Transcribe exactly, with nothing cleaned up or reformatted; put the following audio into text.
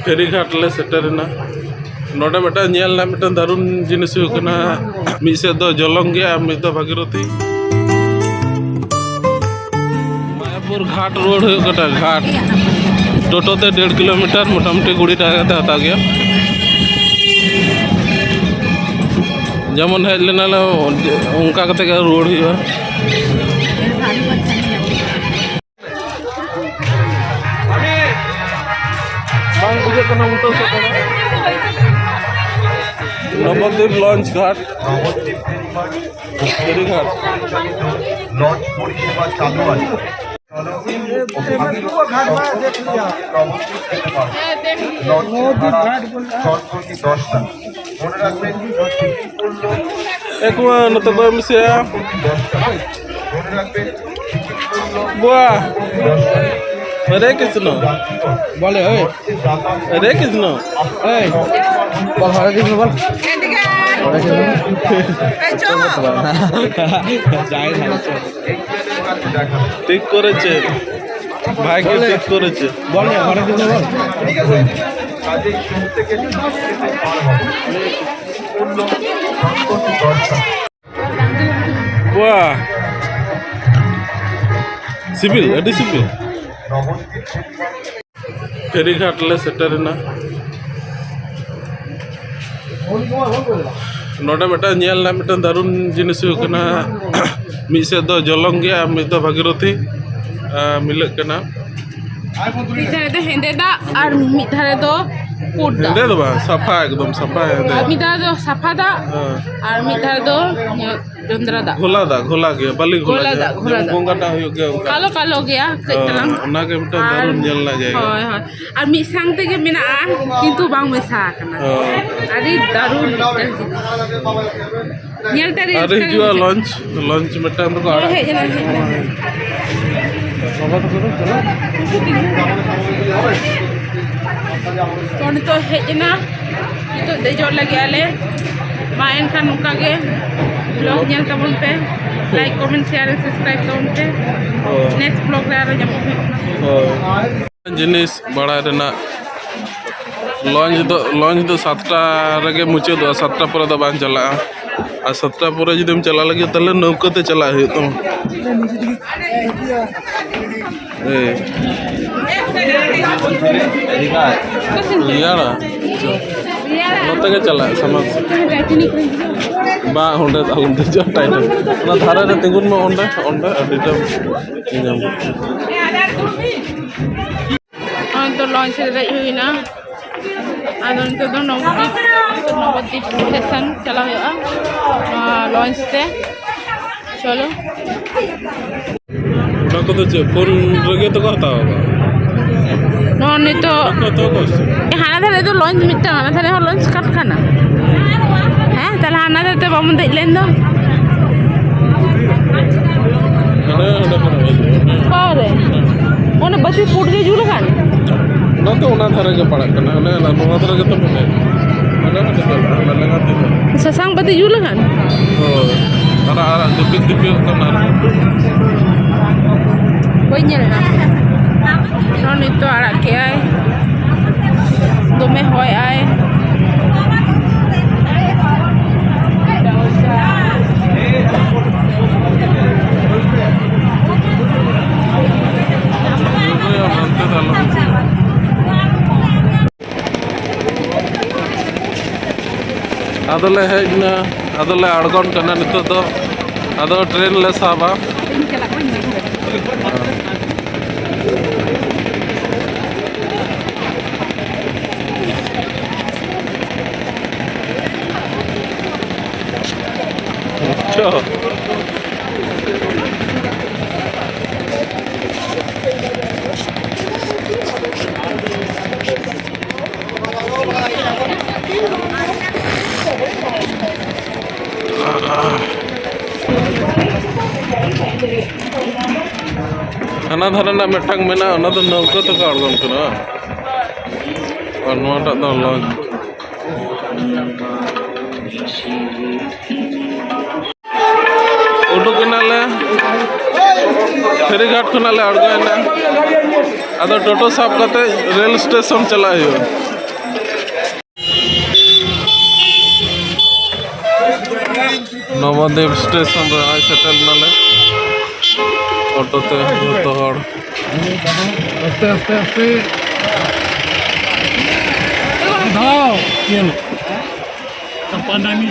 ᱯᱷᱮᱨᱤ ᱜᱷᱟᱴ ᱞᱮ ᱥᱮᱴᱮᱨᱮᱱᱟ᱾ ᱱᱚᱰᱮ ᱢᱤᱫᱴᱟᱝ ᱧᱮᱞ ᱨᱮᱱᱟᱜ ᱢᱤᱫᱴᱟᱝ ᱫᱟᱨᱩᱱ ᱡᱤᱱᱤᱥ ᱦᱩᱭᱩᱜ ᱠᱟᱱᱟ, ᱢᱤᱫ ᱥᱮᱫ ᱫᱚ ᱡᱚᱞᱚᱝ ᱜᱮᱭᱟ ᱟᱨ ᱢᱤᱫ ᱫᱚ ᱵᱷᱟᱜᱤᱨᱚᱛᱷᱤ᱾ ᱢᱟᱭᱟᱯᱩᱨ ᱜᱷᱟᱴ ᱨᱳᱰ ᱦᱩᱭᱩᱜ ᱠᱟᱱᱟ, ᱜᱷᱟᱴ᱾ ᱴᱳᱴᱳ ᱛᱮ ᱰᱮᱲ ᱠᱤᱞᱳᱢᱤᱴᱟᱨ, ᱢᱚᱴᱟᱢᱩᱴᱤ ᱠᱩᱲᱤ ᱴᱟᱠᱟ ᱠᱟᱛᱮ ᱦᱟᱛᱟᱣ ᱜᱮᱭᱟ᱾ ᱡᱮᱢᱚᱱ ᱦᱮᱡ ᱞᱮᱱᱟᱞᱮ, ᱚᱱᱠᱟ ᱠᱟᱛᱮ ᱜᱮ ᱨᱩᱣᱟᱹᱲ ᱦᱩᱭᱩᱜᱼᱟ᱾ ᱵᱟᱝ ᱵᱩᱡᱷᱟᱹᱜ ᱠᱟᱱᱟ ᱩᱞᱴᱟᱹ ᱥᱮᱫ ᱠᱟᱱᱟ᱾ ᱱᱚᱵᱚᱫᱤᱯ ᱞᱚᱧᱪ ᱜᱷᱟᱴ, ᱯᱷᱮᱨᱤ ᱜᱷᱟᱴ᱾ লঞ্চ পরিষেবা চালু আছে। লঞ্চ ছাড়া চন্দ্রকে দশটা। মনে রাখবেন, ᱮᱠᱩᱣᱟ ᱱᱚᱛᱮ ᱠᱚ ᱮᱢ ᱥᱮ᱾ ᱢᱚᱱᱮ ᱨᱟᱠᱷবেন, ᱵᱩᱣᱟ᱾ ᱦᱚᱨᱮ ᱠᱨᱤᱥᱱᱚ᱾ ᱵᱚᱞᱮ, ᱳᱭ᱾ ᱦᱚᱨᱮ ᱠᱨᱤᱥᱱᱚ᱾ ᱳᱭ᱾ বল, হরে কৃষ্ণ বল। হরে কৃষ্ণ। জয় রাধে। ঠিক করেছে। ভাইকে বলে। ঠিক করেছে। বল না, হরে কৃষ্ণ বল। ᱵᱩᱣᱟ᱾ ᱥᱤᱵᱤᱞ, ᱟᱹᱰᱤ ᱥᱤᱵᱤᱞ᱾ ᱯᱷᱮᱨᱤ ᱜᱷᱟᱴ ᱞᱮ ᱥᱮᱴᱮᱨᱮᱱᱟ᱾ ᱱᱚᱰᱮ ᱢᱤᱫᱴᱟᱝ ᱧᱮᱞ ᱨᱮᱱᱟᱜ ᱢᱤᱫᱴᱟᱝ ᱫᱟᱨᱩᱱ ᱡᱤᱱᱤᱥ ᱦᱩᱭᱩᱜ ᱠᱟᱱᱟ, ᱢᱤᱫ ᱥᱮᱫ ᱫᱚ ᱡᱚᱞᱚᱝ ᱜᱮᱭᱟ ᱟᱨ ᱢᱤᱫ ᱫᱚ ᱵᱷᱟᱜᱤᱨᱚᱛᱷᱤ, ᱟᱸ, ᱢᱤᱞᱟᱹᱜ ᱠᱟᱱᱟ᱾ ᱢᱤᱫ ᱫᱷᱟᱨᱮ ᱫᱚ ᱦᱮᱸᱫᱮ ᱫᱟᱜ ᱟᱨ ᱢᱤᱫ ᱫᱷᱟᱨᱮ ᱫᱚ ᱯᱩᱸᱰ ᱫᱟᱜ᱾ ᱦᱮᱸᱫᱮ ᱫᱚ ᱵᱟᱝ, ᱥᱟᱯᱷᱟ, ᱮᱠᱫᱚᱢ ᱥᱟᱯᱷᱟ ᱦᱮᱸᱫᱮ᱾ ᱟᱨ ᱢᱤᱫ ᱫᱷᱟᱨᱮ ᱫᱚ ᱥᱟᱯᱷᱟ ᱫᱟᱜ, ᱦᱮᱸ᱾ ᱟᱨ ᱢᱤᱫ ᱫᱷᱟᱨᱮ ᱫᱚ ᱡᱚᱸᱫᱽᱨᱟ ᱫᱟᱜ᱾ ᱜᱷᱳᱞᱟ ᱫᱟᱜ, ᱜᱷᱳᱞᱟ ᱜᱮᱭᱟ, ᱵᱟᱹᱞᱤ ᱜᱷᱳᱞᱟ ᱜᱷᱳᱞᱟ ᱫᱟᱜ, ᱜᱮᱭᱟ᱾ ᱜᱷᱳᱞᱟ ᱡᱮᱢᱚᱱ ᱫᱟᱜ᱾ ᱜᱚᱝᱜᱟ ᱫᱟᱜ ᱦᱩᱭᱩᱜ ᱜᱮᱭᱟ ᱚᱱᱠᱟ᱾ ᱠᱟᱞᱚ ᱠᱟᱞᱚ ᱜᱮᱭᱟ ᱠᱟᱹᱡ ᱦᱮᱸ, ᱛᱟᱞᱟᱝ᱾ ᱚᱱᱟᱜᱮ ᱢᱤᱫᱴᱟᱝ ᱟᱨ ᱫᱟᱨᱩᱱ ᱧᱮᱞ ᱨᱮᱱᱟᱜ ᱡᱟᱭᱜᱟ᱾ ᱦᱳᱭ, ᱦᱳᱭ᱾ ᱟᱨ ᱢᱤᱫ ᱥᱟᱝ ᱛᱮᱜᱮ ᱢᱮᱱᱟᱜᱼᱟ, ᱠᱤᱱᱛᱩ ᱵᱟᱝ ᱢᱮᱥᱟ ᱟᱠᱟᱱᱟ᱾ ᱦᱳᱭ᱾ ᱟᱹᱰᱤ ᱫᱟᱨᱩᱱ ᱢᱤᱫᱴᱟᱝ ᱡᱤᱱᱤᱥ᱾ ᱧᱮᱞ ᱛᱮ ᱟᱹᱰᱤ ᱟᱨ ᱨᱟᱹᱥᱠᱟᱹ ᱦᱤᱡᱩᱜᱼᱟ ᱜᱮ ᱞᱚᱧᱪ, ᱞᱚᱧᱪ ᱢᱤᱫᱴᱟᱝ ᱫᱚᱠᱚ ᱦᱳᱭ, ᱟᱲᱟᱜ᱾ ᱦᱮᱡ ᱮᱱᱟ, ᱦᱮᱡ ᱮᱱᱟ᱾ ᱛᱚ, ᱱᱤᱛᱚᱜ ᱦᱮᱡ ᱮᱱᱟ, ᱱᱤᱛᱚᱜ ᱫᱮᱡᱚᱜ ᱞᱟᱹᱜᱤᱫ ᱟᱞᱮ᱾ ᱢᱟ ᱮᱱᱠᱷᱟᱱ ᱱᱚᱝᱠᱟ ᱜᱮ vlog ᱧᱮᱞ ᱛᱟᱵᱚᱱ ᱯᱮ, like, comment, share, subscribe ᱛᱟᱵᱚᱱ ᱯᱮ᱾ ᱦᱳᱭ᱾ Next vlog ᱨᱮ ᱟᱨᱚ ᱧᱟᱯᱟᱢ ᱦᱩᱭᱩᱜ ᱠᱟᱱᱟ᱾ ᱦᱳᱭ᱾ ᱡᱤᱱᱤᱥ ᱵᱟᱲᱟᱭ ᱨᱮᱱᱟᱜ ᱞᱚᱧᱪ ᱫᱚ, ᱞᱚᱧᱪ ᱫᱚ ᱥᱟᱛᱴᱟ ᱨᱮᱜᱮ ᱢᱩᱪᱟᱹᱫᱚᱜᱼᱟ, ᱥᱟᱛᱴᱟ ᱯᱚᱨᱮ ᱫᱚ ᱵᱟᱝ ᱪᱟᱞᱟᱜᱼᱟ᱾ ᱟᱨ ᱥᱟᱛᱴᱟ ᱯᱚᱨᱮ ᱡᱩᱫᱤᱢ ᱪᱟᱞᱟᱜ ᱞᱟᱹᱜᱤᱫ, ᱛᱟᱦᱞᱮ ᱱᱟᱹᱣᱠᱟᱹ ᱛᱮ ᱪᱟᱞᱟᱜ ᱦᱩᱭᱩᱜ ᱛᱟᱢᱟ᱾ ᱮᱭ᱾ ᱨᱮᱭᱟᱲᱟ? ᱱᱚᱛᱮ ᱜᱮ ᱪᱟᱞᱟᱜ ᱥᱟᱢᱟᱝ ᱥᱮᱫ᱾ ᱵᱟᱝ, ᱚᱸᱰᱮ ᱫᱚ ᱟᱞᱚᱢ ᱫᱮᱡᱚᱜᱼᱟ, ᱴᱟᱭᱴᱟᱱᱤᱠ᱾ ᱚᱱᱟ ᱫᱷᱟᱨᱮ ᱨᱮ ᱛᱤᱸᱜᱩᱱ ᱢᱮ, ᱚᱸᱰᱮ, ᱚᱸᱰᱮ ᱟᱹᱰᱤ ᱰᱷᱮᱨ ᱧᱮᱧᱟᱢ᱾ ᱱᱚᱜᱼᱚᱭ ᱛᱚ ᱞᱚᱧᱪ ᱨᱮ ᱫᱮᱡ ᱦᱩᱭᱱᱟ᱾ ᱟᱫᱚ ᱱᱤᱛᱚᱜ ᱫᱚ ᱱᱚᱵᱚᱫᱤᱯ, ᱱᱚᱵᱚᱫᱤᱯ ᱥᱴᱮᱥᱚᱱ ᱪᱟᱞᱟᱣ ᱦᱩᱭᱩᱜᱼᱟ, ᱱᱚᱣᱟ ᱞᱚᱧᱪ ᱛᱮ᱾ ᱪᱚᱞᱚ᱾ ᱚᱱᱟ ᱠᱚᱫᱚ ᱪᱮᱫ ᱯᱷᱳᱱ ᱨᱮᱜᱮ ᱛᱚᱠᱚ ᱦᱟᱛᱟᱣ ᱟᱠᱟᱫᱟ? ᱱᱚᱣᱟ ᱱᱤᱛᱚᱜ ᱠᱚ ᱦᱟᱛᱟᱣ ᱟᱠᱟᱫᱟ ᱥᱮ? ᱦᱟᱱᱟ ᱫᱷᱟᱨᱮ ᱫᱚ ᱞᱚᱧᱪ ᱢᱤᱫᱴᱟᱝ, ᱦᱟᱱᱟ ᱫᱷᱟᱨᱮ ᱦᱚᱸ ᱞᱚᱧᱪ ᱠᱟᱴ ᱠᱟᱱᱟ᱾ ᱦᱮᱸ, ᱛᱟᱦᱞᱮ ᱦᱟᱱᱟ ᱫᱷᱟᱨᱮ ᱛᱮ ᱵᱟᱵᱚᱱ ᱫᱮᱡ ᱞᱮᱱ ᱫᱚ᱾ ᱦᱟᱱᱮ ᱦᱟᱸᱰᱮ ᱠᱷᱚᱱ ᱦᱤᱡᱩᱜᱼᱟ᱾ ᱚᱠᱟᱨᱮ? ᱚᱱᱟ ᱵᱟᱹᱛᱤ ᱯᱩᱸᱰ ᱜᱮ ᱡᱩᱞ ᱟᱠᱟᱱ? ᱚᱱᱟ ᱫᱚ ᱚᱱᱟ ᱫᱷᱟᱨᱮ ᱜᱮ ᱯᱟᱲᱟᱜ ᱠᱟᱱᱟ, ᱚᱱᱮ ᱱᱚᱣᱟ ᱫᱷᱟᱨᱮ ᱜᱮᱛᱚ ᱢᱮᱱᱟᱭᱟ᱾ ᱦᱟᱱᱮ ᱦᱟᱸᱰᱮ ᱪᱟᱞᱟᱜᱼᱟ, ᱚᱱᱟ ᱞᱮᱸᱜᱟ ᱛᱤ ᱫᱚ᱾ ᱥᱟᱥᱟᱝ ᱵᱟᱹᱛᱤ ᱡᱩᱞ ᱟᱠᱟᱱ? ᱦᱳᱭ, ᱟᱨᱟᱜ ᱟᱨᱟᱜ ᱫᱤᱯᱤᱞ ᱫᱤᱯᱤᱞᱚᱜ ᱠᱟᱱᱟ ᱟᱨᱠᱤ᱾ ᱵᱟᱹᱧ ᱧᱮᱞ ᱮᱫᱟ᱾ ᱱᱚᱜᱼᱚ ᱱᱤᱛᱚᱜ ᱟᱲᱟᱜ ᱠᱮᱜᱼᱟᱭ, ᱫᱚᱢᱮ ᱦᱚᱭ ᱟᱭ᱾ ᱟᱫᱚᱞᱮ ᱦᱮᱡ ᱮᱱᱟ, ᱟᱫᱚᱞᱮ ᱟᱬᱜᱚᱱ ᱠᱟᱱᱟ ᱱᱤᱛᱚᱜ ᱫᱚ᱾ ᱟᱫᱚ ᱴᱨᱮᱱ ᱞᱮ ᱥᱟᱵᱟ᱾ ᱪᱚ᱾ ᱦᱟᱱᱟ ᱫᱷᱟᱨᱮ ᱨᱮᱱᱟᱜ ᱢᱤᱫᱴᱟᱝ ᱢᱮᱱᱟᱜᱼᱟ, ᱚᱱᱟ ᱫᱚ ᱱᱟᱹᱣᱠᱟᱹ ᱛᱮᱠᱚ ᱟᱬᱜᱚᱱ ᱠᱟᱱᱟ, ᱵᱟᱝ? ᱟᱨ ᱱᱚᱣᱟᱴᱟᱜ ᱫᱚ ᱞᱚᱧᱪ᱾ ᱩᱰᱩᱠ ᱮᱱᱟᱞᱮ, ᱯᱷᱮᱨᱤ ᱜᱷᱟᱴ ᱠᱷᱚᱱᱟᱜ ᱞᱮ ᱟᱬᱜᱚᱭᱮᱱᱟ᱾ ᱟᱫᱚ ᱴᱳᱴᱳ ᱥᱟᱵ ᱠᱟᱛᱮ ᱨᱮᱞ ᱥᱴᱮᱥᱚᱱ ᱪᱟᱞᱟᱜ ᱦᱩᱭᱩᱜᱼᱟ᱾ ᱱᱚᱵᱚᱫᱤᱯ ᱥᱴᱮᱥᱚᱱ ᱨᱮ ᱱᱚᱜᱼᱚᱭ ᱥᱮᱴᱮᱨ ᱱᱟᱞᱮ ᱚᱴᱳ ᱛᱮ ᱡᱚᱛᱚ ᱦᱚᱲ᱾ ᱟᱥᱛᱮ ᱟᱥᱛᱮ ᱟᱥᱛᱮ᱾ ᱫᱷᱟᱣ ᱧᱮᱞ᱾ ᱪᱟᱯᱟᱱᱟᱱᱤ᱾